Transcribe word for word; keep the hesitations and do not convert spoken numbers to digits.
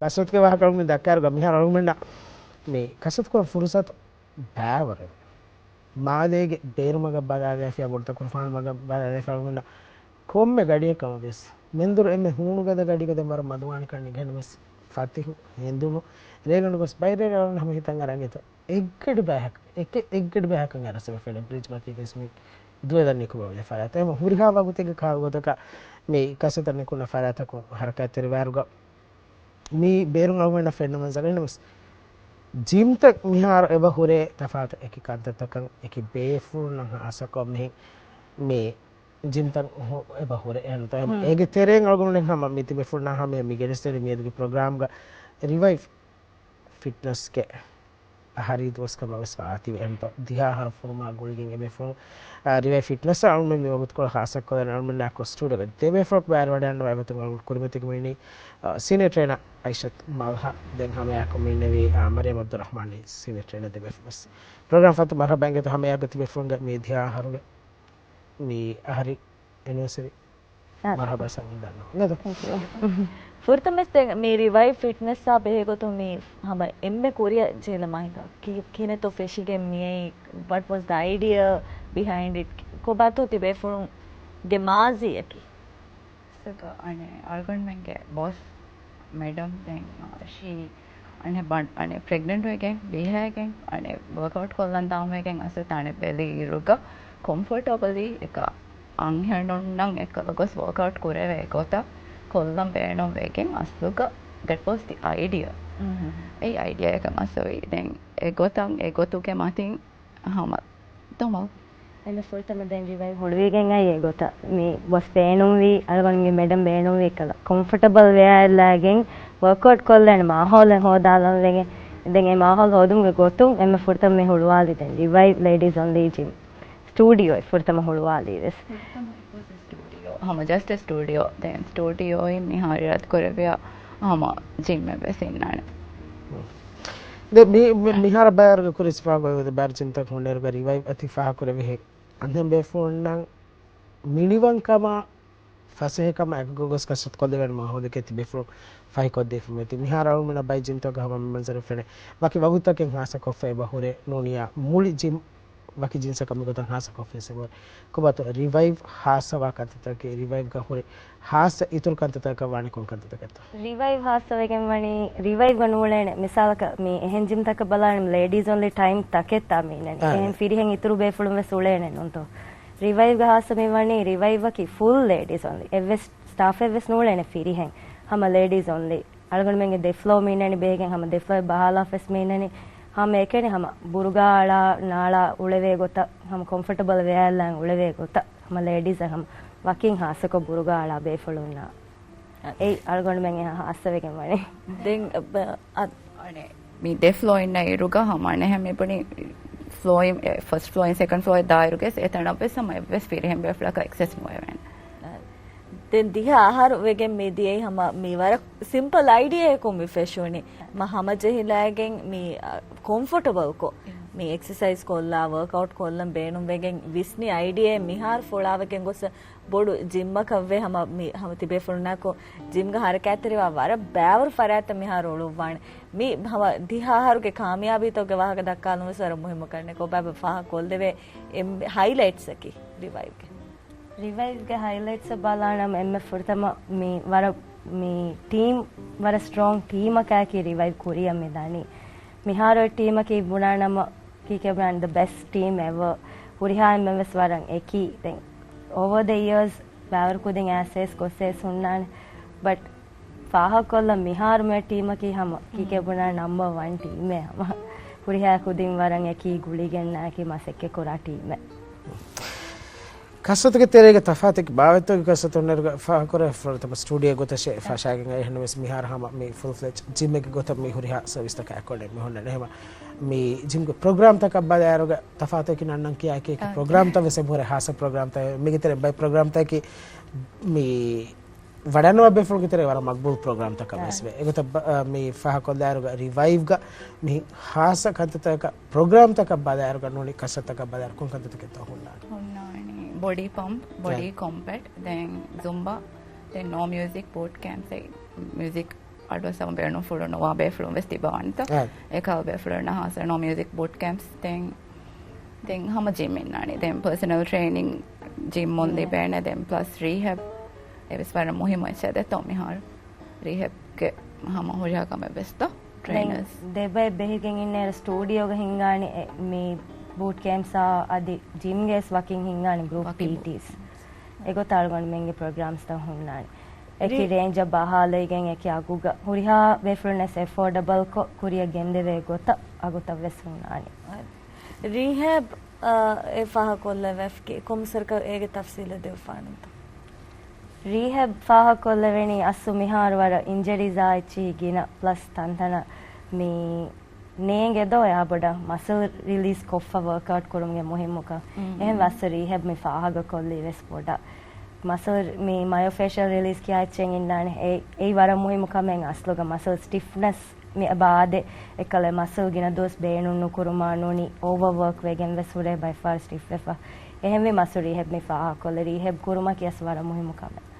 ކަސްރަތުގެ ވާހަކަ މި ދައްކާއިރުގަ މިހާރު އަޅުގަނޑުމެންނަށް މި ކަސްރަތު ކުރަން ފުރުސަތު ބައިވަރު. މާލޭގެ ބޭރުމަގަށް ބަލާލައިފި، ބޮޑުތަކުރުފާނު މަގަށް ބަލާލައިފި އަޅުގަނޑަށް ކޮންމެ ގަޑިއަކަށް ވެސް މެންދުރު އެންމެ ހޫނުގަދަ ގަޑިގަ ދެން ވަރަށް މަދުވާނެ ކަން ނިގަން ވެސް ފަތިހު ހެނދުނު ރޭގަނޑު ގޮސް ބައިރޭރެ އަޅުގަނޑު ހަމަ ހިތަށް އަރަން އެތަ އެއްގަޑި ބަޔަކަށް، އެކެއް އެއްގަޑި ބަޔަކަށް އަރަސް ވެފަ އެ ބްރިޖް މަތީގަސް މި ދުވެލަން ނިކުމެވި ފަރާތް. އެހެން ހުރިހާ ވަގުތެއްގެ ކާ ގޮތަކަށް މި ކަސްރަތަށް ނިކުންނަ ފަރާތަކުން ހަރަކާތްތެރިވާއިރުގަ މި ބޭރުން އަޅުގަނޑަށް ފެންނަ މަންޒަރު އިންނަމަސް ޖިމްތައް މިހާރު އެބަ ހުރޭ ތަފާތު އެކި ކަންތައްތަކަށް އެކި ބޭފުޅުންނަށް ހާއްސަކޮށް މިހެން މި ޖިމްތައް ހު-، އެބަ ހުރޭ. އެހެންތޯ އެ-، އޭގެ ތެރެއިން އަޅުގަނޑުމެން ހަމަ މި ތިބޭފުޅުންނާ ހަމަ މި ގެނެސްދެނީ މިއަދުގެ ޕްރޮގްރާމްގަ ރިވައިވް ފިޓްނަސްގެ އަހަރީ ދުވަސްކަމަށް ވެސް ވާތީވެ. އެހެންތޯ ދިހަ އަހަރު ފުރުމާ ގުޅިގެން އެބޭފުޅުން، އާ، ރިވައި ފިޓްނަސް އަޅުމެން މި ވަގުތުކޮޅަށް ހާއްސަކޮށްލަން އަޅުމެންނާ ކޮ ސްޓޫޑިއޯގަ ދެބޭފުޅަކު ބައިވެރިވަޑައިގަންނަވާ އެގޮތުން އަޅުގަނޑު ކުރިމަތިލުމީ، އާ، ސީނިއަރ ޓްރޭނަރ އައިޝަތު މަލްހަ ދެން ހަމައެއާއެކު މި އިންނެވީ، އާ، މަރިޔަމް އަބްދުއްރަހްމާން ސީނިއަރ ޓްރޭނަރ ދެބޭފުޅުން ވެސް. ޕްރޮގްރާމް ފަތު މަރްހަބާ އިނގޭތޯ ހަމައެއާއެކު ތިބޭފުޅުންގެ މި ދިހަ އަހަރުގެ މި އަހަރީ އެނިވަރސަރީ. އާ. މަރްހަބާ ސަން ދަންނަ. ނޭދޯ؟ ތެންކް ޔޫ. ފުރަތަމަސް ދެން މި ރިވައިވް ފިޓްނަސްއާ ބެހޭ ގޮތުން މި ހަމަ އެންމެ ކުރިއަށް ޖެހިލަ މަހިނދާ ކި-، ކިހިނެއްތޯ ފެށިގެން މިއައީ؟ What was the idea behind it? ކޮބާތޯ ތިބޭފުޅުންގެ މާޒީއަކީ؟ ސުގަ އަނެއް އަޅުގަނޑުމެންގެ ބޮސް މެޑަމް ދެން ޝީ އަނެއް ބަން-، އަނެއް ޕްރެގްނެންޓް ވެގެން ބިހޭގެން އަނެއް ވޯކްއައުޓް ކޮށްލަން ދާން ވެގެން އަސްލު ތާނެ ބެލި އިރުގަ ކޮމްފަޓަބަލީ އެކަ އަންހެނުންނަށް އެކަލަ ގޮސް ވޯކްއައުޓް ކުރެވޭ ގޮތަށް ކޮށްލަން ބޭނުން ވެގެން އަސްލުގަ that was the idea. އެއީ އައިޑިއާއަކަށް މަސް ވީ. ދެން އެގޮތަށް އެގޮތުގެ މަތިން ހަމަ ދޮމަލް. އެންމެ ފުރަތަމަ ދެން ރިވައިވް ހުޅުވިގެން އައި އެގޮތަށް މި ބޮސް ބޭނުންވީ، އަޅުގަނޑުގެ މެޑަމް ބޭނުންވީ ކަލަ ކޮމްފަޓަބަލް ވެޔާ އެއްލާގެން ވޯކްއައުޓް ކޮށްލާނެ މާހައުލެއް ހޯދާލަން ވެގެން. ދެން އެ މާހައުލް ހޯދުމުގެ ގޮތުން އެންމެ ފުރަތަމަ މި ހުޅުވާލީ ދެން ރިވައިވް ލޭޑީސް އޮންލީ ޖިމް ސްޓޫޑިއޯ ފުރަތަމަ ހުޅުވާލީ ވެސް. ހަމަ ޖަސްޓް ސްޓޫޑިއޯ. ދެން ސްޓޫޑިއޯއިން މިހާރު އިރާދަ ކުރެއްވިޔާ ހަމަ ޖިމް އެއް ވެސް އިންނާނެ. ދެ މި-، މި-، މިހާރަށް ބައިވަރުގެ ކުރިސް ފާގޮތް ބައިވަރު ޖިމްތައް ހުންނައިރުގަ ރިވައިވް އަތި ފާހަގަކުރެއްވިހެން އަންހެން ބޭފުޅުންނަށް މިނިވަންކަމާ ފަސޭހަކަމާ އެކުގަ ގޮސް ކަސްރަތު ކޮށްދެވޭނެ މާހައުލެކޭ ތިބޭފުޅުން ފަހިކޮށްދީފަ މެތި. މިހާރު އަޅުގަނޑުމެންނަށް ބައި ޖިމްތަކުގަ ހަމަ މި މަންޒަރު ފެނޭ. ވަކި ވަގުތަކެއް ހާއްސަކޮށްފަ އެބަ ހުރޭ ނޫނިޔާ މުޅި ޖިމް ވަކި ޖިންސަކަށް މިގޮތަށް ހާއްސަކޮށްފައި ސެބަ. ކޮބާތޯ ރިވައިވް ހާއްސަވާ ކަންތައްތަކެއް، ރިވައިވްގަ ހުރި ހާއްސަ އިތުރު ކަންތައްތަކަށް ވާނީ ކޮން ކަންތައްތަކެއްތޯ؟ ރިވައިވް ހާއްސަވެގެން ވަނީ، ރިވައިވްގަ ނޫޅޭނެ، މިސާލަކަށް މި އެހެން ޖިމްތަކަށް ބަލާނަމަ ލޭޑީސް އޮންލީ ޓައިމް ތަކެއްތާ މި އިންނަނީ. އާ. އެހެން ފިރިހެން އިތުރު ބޭފުޅުން ވެސް އުޅޭނެ ނޫންތޯ؟ ރިވައިވްގަ ހާއްސަ މި ވަނީ، ރިވައިވްއަކީ ފުލް ލޭޑީސް އޮންލީ. އެއްވެސް ސްޓާފެއް ވެސް ނޫޅޭނެ ފިރިހެން. ހަމަ ލޭޑީސް އޮންލީ. އަޅުގަނޑުމެންގެ ދެ ފްލޯ މި އިންނަނީ ބޭގެން ހަމަ ދެ ފްލޯއެއް ބަހާލާފަ ވެސް މި އިންނަނީ. ހަމަ އެކަނި ހަމަ ބުރުގާ އަޅާ ނާޅާ އުޅެވޭ ގޮތަށް ހަމަ ކޮމްފަޓަބަލް ވެޔާ އެއްލާން އުޅެވޭ ގޮތަށް ހަމަ ލޭޑީސްއަށް ހަމަ ވަކިން ހާއްސަކޮށް ބުރުގާ އަޅާ ބޭފުޅުންނާ. އެއީ އަޅުގަނޑުމެން އެހާ ހާއްސަވެގެން ވަނީ. ދެން، އަ، އަ، އަނެ، މި ދެ ފްލޯ އިންނަ އިރުގަ ހަމަ އަނެއްހެން މިބުނި ފްލޯއިން، އެ، ފަސްޓް ފްލޯއިން ސެކަންޑް ފްލޯއަށް ދާއިރުގެ އެތަނަށް ވެސް ހަމަ އެއްވެސް ފިރިހެން ބޭފުޅަކަށް އެކްސެސް ނުވެވޭނެ. ދެން ދިހަ އަހަރު ވެގެން މި ދިޔައީ ހަމަ މި ވަރަށް ސިމްޕަލް އައިޑިއާއަކުން މި ފެށުނީ. މަ ހަމަޖެހިލައިގެން މި، އަ، ކޮމްފަޓަބަލްކޮށް، މި އެކްސަސައިޒް ކޮށްލާ، ވޯކްއައުޓް ކޮށްލަން ބޭނުންވެގެން ވިސްނި އައިޑިއާއެއް މިހާރު ފޮޅާވެގެން ގޮސް ބޮޑު ޖިމްއަކަށްވެ ހަމަ މި ހަމަ ތިބޭފުޅުންނާކު ޖިމްގަ ހަރަކާތްތެރިވާ ވަރަށް ބައިވަރު ފަރާތްތައް މިހާރު އުޅުއްވާނެ. މި ހަމަ ދިހަ އަހަރުގެ ކާމިޔާބީތަކުގެ ވާހަކަ ދައްކާލުން ވެސް ވަރަށް މުހިއްމު ކަންނެއް. ކޮބާބަ ފާހަގަ ކޮށްދެވޭ އެންމެ ހައިލައިޓްސްއަކީ ރިވައިވްގެ؟ ރިވައިވްގެ ހައިލައިޓްސް ބަލާނަމަ އެންމެ ފުރަތަމަ މި ވަރަށް މި ޓީމް ވަރަށް ސްޓްރޮންގް ޓީމަކާއެކީ ރިވައިވް ކުރިއަށް މި ދަނީ. މިހާރު އެ ޓީމަކީ ބުނާނަމަ ކީކޭ ބުނާނީ ދަ ބެސްޓް ޓީމް އެވަ. ހުރިހާ އެންމެން ވެސް ވަރަށް އެކީ. ދެން އޯވަރ ދަ އިޔާސް ބައިވަރު ކުދިން އައިސް އައިސް ގޮސް އައިސް ހުންނާނެ. ބަޓް ފާހަގަކޮށްލަން މިހާރު މި ޓީމަކީ ހަމަ ކީކޭ ބުނާ ނަމްބަރ ވަން ޓީމެއް ހަމަ. ހުރިހާ ކުދިން ވަރަށް އެކީ ގުޅިގެންނާކީ މަސައްކަތް ކުރާ ޓީމެއް. ކަސްރަތުގެ ތެރޭގަ ތަފާތެއް ބާވަތްތަކުގެ ކަސްރަތު ހުންނައިރުގަ ފާހަގަކުރެވޭ ފުރަތަމަ ސްޓޫޑިއޯ ގޮތަށޭ ފަށާގެން އައި އެހެންނަމަވެސް މިހާރު ހަމަ މި ފުލް ފްލެޖް ޖިމެއްގެ ގޮތަށް މި ހުރިހާ ސަރވިސްތަކާ އެކޮށް މި ހުންނަނީ. ހަމަ މި ޖިމްގެ ޕްރޮގްރާމްތަކަށް ބަލާއިރުގަ ތަފާތަކީ ނަންނަން ކިޔާ އެކި އެކި ޕްރޮގްރާމްތައް ވެސް އެބަހުރޭ ހާއްސަ ޕްރޮގްރާމްތައް. މީގެ ތެރެއިން ބައެއް ޕްރޮގްރާމްތަކަކީ މި ވަޑަންނަވާ ބޭފުޅުންގެ ތެރޭ ވަރަށް މަގްބޫލް ޕްރޮގްރާމްތަކަށް ވެސް ވޭ. އެގޮތަށް ބަ-، މި ފާހަގަކޮށްލާއިރުގަ ރިވައިވްގަ މި ހާއްސަ ކަންތައްތަކަކަށް ޕްރޮގްރާމްތަކަށް ބަލާއިރުގަ ނޫނީ ކަސްރަތަކަށް ބަލާއިރު ކޮން ކަންތައްތަކެއްތޯ ހުންނާނީ؟ ހުންނާނީ ބޮޑީ ޕަމްޕް، ބޮޑީ ކޮމްބެޓް، ދެން ޒުމްބާ، ދެން ނޯ މިއުޒިކް ބޫޓް ކެމްޕް، މިއުޒިކް އަޑުއައްސަމުން ބޭނުންފުޅު ނުވާ ބޭފުޅުން ވެސް ތިބާނެތަ؟ އާ. އެކަހަލަ ބޭފުޅުންނަށް ހާސްވެ ނޯ މިއުޒިކް ބޫޓް ކެމްޕްސް ދެން، ދެން ހަމަ ޖިމް އިންނާނެ. ދެން ޕާސަނަލް ޓްރެއިނިން ޖިމް އޮންލީ ބޭނެ. ދެން ޕްލަސް ރީހެބް އެވެސް ވަރަށް މުހިއްމު އެއްޗެއް ދެތޯ މިހާރު. ރީހެބްގެ ހަމަ ހުރިހާ ކަމެއް ވެސްތޯ. ދެން ޓްރެއިނަރސް. ދެބައި ބެހިގެން އިންނައިރު ސްޓޫޑިއޯގަ ހިންގާނެ އެ، މި ބޫޓް ކެމްޕްސްއާ އަދި ޖިމްގެ ވެސް ވަކިން ހިންގާނެ ގްރޫޕް ވަކިން. ޕީޓީސް. އެގޮތަށް އަޅުގަނޑުމެންގެ ޕްރޮގްރާމްސްތައް ހުންނާނެ. އެކި ރީ- ރޭންޖަށް ބަހާލައިގެން އެކި އަގުގަ ހުރިހާ ބޭފުޅުންނަށް އެފޯޑަބަލްކޮށް ކުރިއަށް ގެންދެވޭ ގޮތަށް އަގުތައް ވެސް ހުންނާނެ. ރީހެބް، އާ، އެ ފާހަގަކޮށްލެވެފަ ކޮންމެސް އެކަ އޭގެ ތަފްސީލެއް ދެއްވާނެތަ؟ ރީހެބް ފާހަގަކޮށްލެވެނީ އަސްލު މިހާރު ވަރަށް އިންޖަރީސް އާ އެއްޗިހި ގިނަ ޕްލަސް ތަންތަނަށް މި ނޭނގެދޯ އެއާ ބޮޑަށް މަސަލް ރިލީސް ކޮށްފަ ވަރކްއައުޓް ކުރުމުގެ މުހިއްމުކަން. އެހެން އަސްލު ރީހެބް މި ފާހަގަކޮށްލީ ވެސް ބޮޑަށް. މަސަލް މި މަޔޮފޭޝަލް ރިލީސް ކިޔާ އެއްޗެއް އިންނާނެ. އެ، އެއީ ވަރަށް މުހިއްމު ކަމެއް އަސްލުގަ މަސަލް ސްޓިފްނަސް މި ބާދެ އެކަލޭ މަސަލް ގިނަ ދުވަސް ބޭނުން ނުކުރުމާ ނޫނީ އޯވަރ ވަރކް ވެގެން ވެސް ހުރޭ ބައި ފާރު ސްޓިފް ވެފަ. އެހެންވީ މަސަލް ރީހެބް މި ފާހަގަކޮށްލި ރީހެބް ކުރުމަކީ އަސްލު ވަރަށް މުހިއްމު ކަމެއް.